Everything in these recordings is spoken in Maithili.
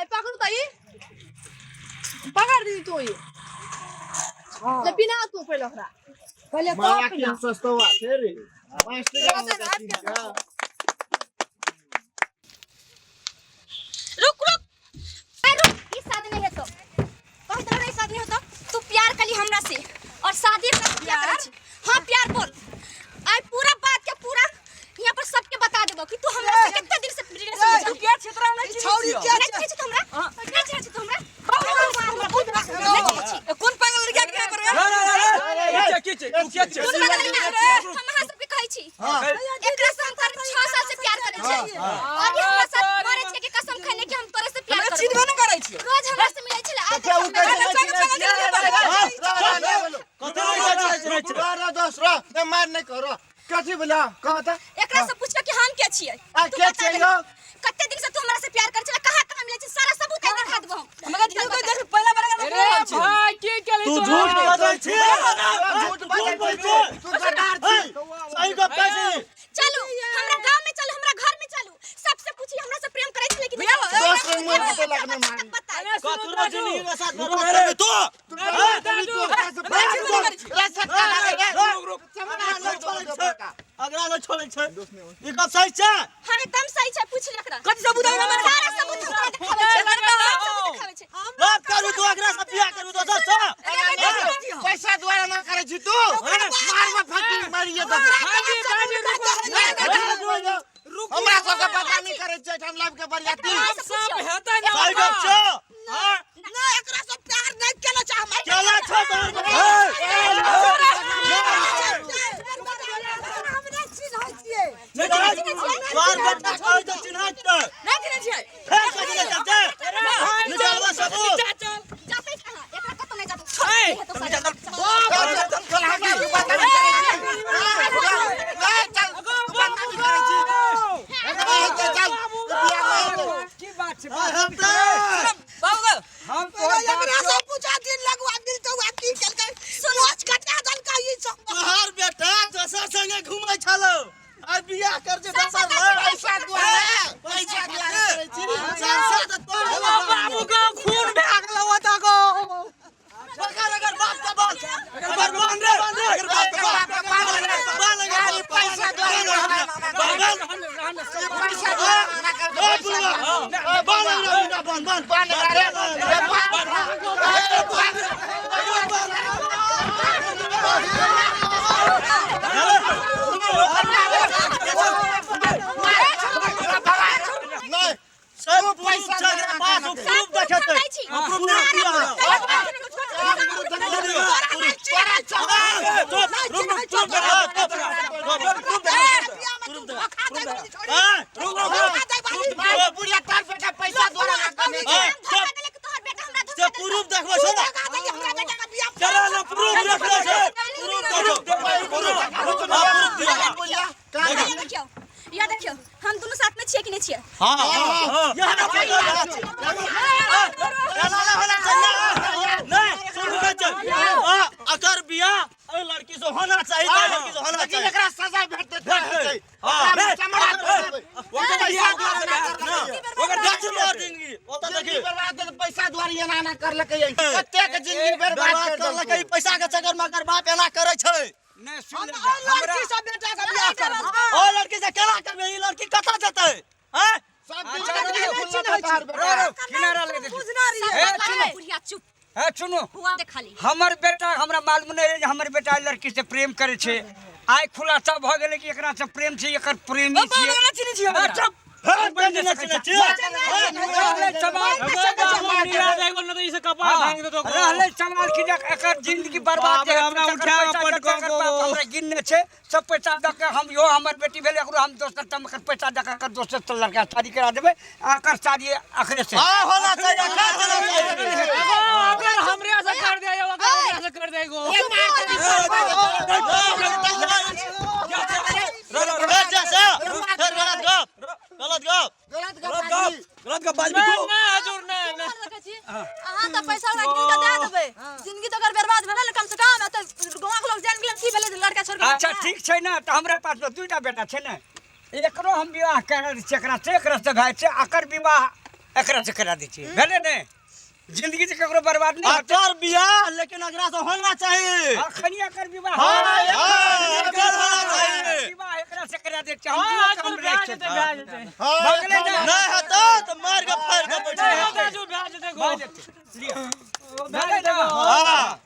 ए पकड़ू त ई पकड़ दी तू ई ले पिना तू पहिले ओकरा पहिले तो माला पिना के सस्तवा छै रे 5 टका में रात के का रुक रुक ए रुक ई शादी नहीं हेतो कहि तरह नहीं शादी नहीं हेतो तू प्यार कली हमरा से और शादी हमरा से किया करै छी हां प्यार बोल आई पूरा बात के पूरा यहाँ पर सबके बता देबो कि तू हमरा से कितना दिन से रिलेशन में तू के क्षेत्र में नहीं छौरी छियै के नहीं चिन्है छी तू हमरा नहीं चिन्है छी तू हमरा नहीं चिन्है छी ए, कोन पागल लड़किया के बियाह करबै ना ना ना के के छै तू के छै कोन पागल लड़का हम अहाँ सबके कहै छी एकरा से हम करीब 6 साल से प्यार करै छी और ये हमरा साथ मरे छै के कसम खैने कि हम तोरे से प्यार हमरा करबो चिन्हबे नहि करै छियै रोज हमरा से मिलै छलै आइ क्या तक उ हमरा कहै छै कथी नहीं छै रो दोस्त रो ए मार नहीं करो कथी बोला कह त एकरा से पूछो कि हम के छियै आ, तू के बता छियै दे। यौ? कते दिन से तू हमरा से प्यार करै छलै कहाँ कहाँ मिलै छै सारा सबूत आइ देखा देबो हम हमरा जिनका कोई देख पहला बार अरे भाई के केली तू झूठ बजै छी झूठ बजै छी तू गद्दार छी सही गप कहै छी चलू हमरा गांव में चलू हमरा घर में चलू सबसे पूछी हमरा से प्रेम करै छलै कि नहीं करै छलै? दोस्त रे मोर के लगने मार बता अरे सुनो कतरो जिंदगी के साथ बर्बाद करबे तू अगला नहीं छोड़ै छै ई गप सही छै हम एकदम सही छै पूछ ले एकरा कथी सबूत है हमरा सारा सबूत हम तोरा देखाबै छियै सारा सबूत देखाबै छियै बात करू तू अगला से बियाह करू दोसर से पैसा द्वारा ना करै छी तू मार में फटी मारिए दे भाजी भाजी रुको हमरा सबके पता नहीं करै छै हम लाइफ के बरियाती सब हेतै ना सही गप छै हां ना एकरा से प्यार नहीं केला चाह हम केला छै तोहर हमरा चिन्है छियै तोहर बेटा कहै तऽ चिन्है छै नहि चिन्है छियै फेर कथी लए चलतै निकालबा सबूत चल चल जाते कहाँ एकरा कतौ नहीं जाते छोड़ ए, नहीं हेतौ सारा। चल हमरा के पता नहीं करै छी नहीं चल तू पता नहीं करै छी नहीं हेतै, चल बियाह नहीं हेतै। की बात छै हेतै बाबू गो हम तोहर बाप एकरा छियौ। से पूछा दिन लगवा दिल तो वा की केलकै सोच कटा दलका ई सब तोहर बेटा दोसर संगे घूमै छलो आ बियाह कर जे दोसर लग पैसा द्वारा पैसा द्वारा करै छी सरसा तऽ तोहर भेलौ बाबू का खून भए गेलौ ओतऽ गो पकड़ अगर बाप के बाल अगर बाप बांध रे अगर बाप के बाल बाल अगर बाप पैसा द्वारा बाल पैसा द्वारा ना कर ए बुढ़वा बाल अगर बांध बांध बांध रे बांध नहीं सब प्रूफ छै एकरा पास ओ प्रूफ देखेतै कहै छी ओ प्रूफ नहीं दिया बुढ़िया तार बेटा पैसा द्वारा ना करने ए, धोखा देलक तोहर बेटा हमरा धोखा से प्रूफ देखबै छै ना चला ना प्रूफ देखबै छै प्रूफ देखो प्रूफ प्रूफ दिया बुढ़िया देलक। देखियौ या देखियौ हम दुनू साथ में छियै कि नहीं छियै हां हां यहाँ ना होना चाहिए नहीं सुन के चल हां अगर बियाह ए लड़की से होना चाहिए तो लड़की से होना लेकिन चाहिए एकरा सजा भेटतै भेटतै। हां हां चमड़ा तोड़ देबै। ओकर बियाह ना ओकर गाछ मार जिंदगी ओतऽ जिंदगी देखी बर्बाद भेल, पैसा द्वारा एना एना करलकै कतेक जिंदगी बर्बाद बर्बाद कर करलकै देलकै पैसा के चक्कर में अगर बाप एना करै छै नहि सुन ले हमरा लड़की सब बेटा के बियाह करबै ओ लड़की से केना करबै ई लड़की कतऽ जेतै हैं सब अच्छा, दिन रुको, खुल्ला पतार बेटा। किनारा लगे देखियौ। बुझना रहियै ए, सुनो बुढ़िया चुप ए सुनो हुआ दे खाली हमर बेटा हमरा मालूम नहि रहै जे हमर बेटा एहि लड़की से प्रेम करै छै आइ खुलासा भऽ गेलै कि एकरा से प्रेम छै एकर प्रेमी ओ बाबू छियै गो चिन्है छियै हमरा चुप हैं प्रेमी नहि चिन्है छियै रहलै सवाल रहलै सवाल कि जे एकर जिंदगी बर्बाद बाप रे, हमरा एकर उठा पैसा पटका जकर बाप गो। हमरा गिनने छै सब पैसा दऽ के हम इहो हमर बेटी भेल एकरो हम दोसर तम एकर पैसा दऽ के एकर दोसर से लड़का शादी करा देबै आ एकर शादी अखरे से हां होना चाहिए अखन होना चाहिए अगर हमरे से कर दे अगर हमरे से कर दे गो फिर गलत गप गलत गप गलत गप आदमी। गलत गप बाजबी तू ना हजूर ना ना रखै छी अहाँ तऽ पैसा वाला गिन के दए देबै जिंदगी तऽ ओकर बर्बाद भेलै ने कम से कम एतऽ गाँव के लोग जानि गेलै की भेलै जे लड़का छोड़ि के अच्छा ठीक छै ने तऽ हमरा पास तऽ दूटा बेटा छै ने एकरो हम विवाह करा दै छियै एकरा से एकरा से भए छै एकर विवाह एकरा से करा दै छियै भेलै ने जिंदगी से ककरो बर्बाद नहीं होतै। अकर बियाह लेकिन एकरा से होना चाहिए। अखनी एकर विवाह हाँ, हाँ, एकर होना चाहिए। विवाह एकरा से करा दे हम हां दुओ आजकल काम ब्याह राखि जेतै, छियै। ब्याह जेतै। हाँ, भगलै ने? नहीं हेतौ तऽ मारि के फाड़ि के बैठ नहीं जेतौ। दाजू, ब्याह जेतै गो। भऽ जेतै। लिअ। ब्याह भेलै जेतै ने? गो। हाँ।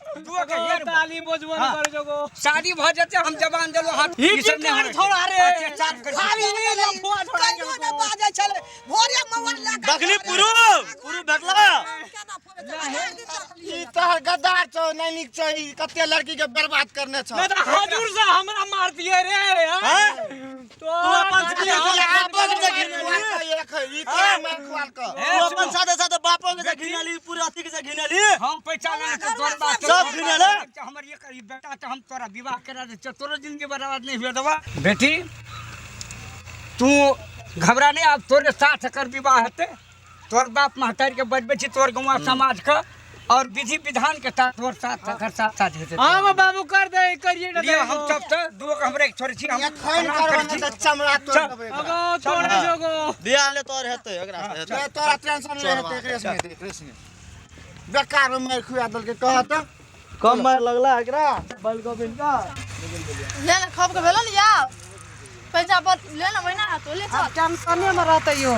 दुओ के हेर ताली बजबो न करै छौ गो। शादी भऽ जेतै हम जबान देलहुँ हाथ ही ई सब नहि की होना थोड़ा रे। चाही। अच्छा, साफ करी। खाली लफुआ छोड़ा कहियो ने बाजै छलै भोरे मोबाइल लए कऽ देखली पुरुष पुरुष भेटला। केना फोड़ै छलै? ई तोहर गद्दार छौ, नहि नीक छौ ई, कते लड़की के बर्बाद करने छौ। नहीं तो हजूर से हमरा मार दिए रे। हैं? तो तू अपन ई साथे बापो के तोरा जे मार घिनेली। खुआलकौ एक, ई तोरा मार खुआलकौ। तू अपन साथे साथे बापो के जे घिनेली, पूरा अथी के जे घिनेली। हम पैसा लगा के तोर बाप सब घिनेले। हमर एक ई बेटा तऽ हम तोरा विवाह करा दै छियौ, तोरो जिंदगी बर्बाद नहि हुए देबा। बेटी तू घबरा नहीं, आब तोरे साथ एकर विवाह हेतै। तोर बाप महतारी के बजबै छी, तोर गौवा समाज के और विधि विधान के साथ तोर साथ एकर साथ साथ हेतै। हाँ गो बाबू कर दे, करिए ना लिअ, दे हम गो। सब तऽ दुओ के हमरे छोड़ै छी, हम एखन प्रणाम करबो करै नहि छी। तऽ चमड़ा तोड़ि चल। देबै एकरा। अगो तोड़े छौ गो। बियाह ले तोर हेतै, एकरा से हेतै। नहि, तोरा टेंशन नहि हेतै, एकरे से हेतै, एकरे से। बेकार में मारि खुआ देलकै, कह तऽ। कम मारि लगला एकरा बल गोविंद का। ले ने खब के भेलो ने यार पैसा पर ले ने महीना तो ले चल। टेंशने में रहते यो।